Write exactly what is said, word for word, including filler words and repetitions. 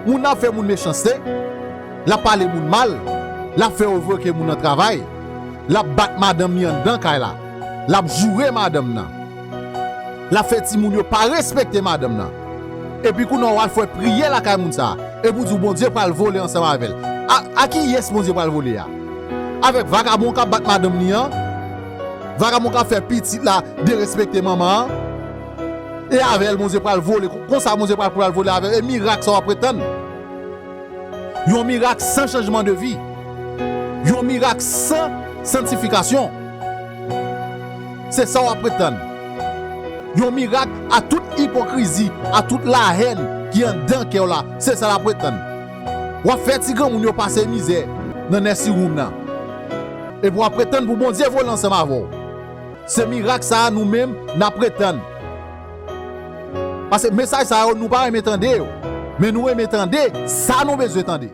Moun nan ap fè moun mechanste, l ap pale moun mal, l ap fè revoke moun nan travay, l ap bat madanm li anndan kay la, l ap joure madanm nan, l ap fè timoun yo pa respekte madanm nan. Epi kounye a w al fè priyè lakay moun sa a, epi w di w Bondye pral vole ansanm avè l. A, a kiyès Bondye pral vole a? Avèk vagabon k ap bat madanm li an? Vagabon k ap fè pitit la derespekte manman an? E avè l Bondye pral vole, konsa Bondye pral, pral vole avè l? E mirak sa w ap pretann? Yon mirak san chanjman de vi. Yon mirak san santifikasyon. Se sa w ap pretann. Yon mirak a tout ipokrizi, a tout lahèn ki anndan kè w la. Se sa l ap pretann. W ap fè ti granmoun yo pase mizè nan nursing home nan. Epi w ap pretann pou Bondye vole ansanm avè w. Se mirak sa a nou menm n ap pretann. Paske mesaj sa yo nou pa renmen tande yo. Men nou renmen tande sa nou bezwen tande.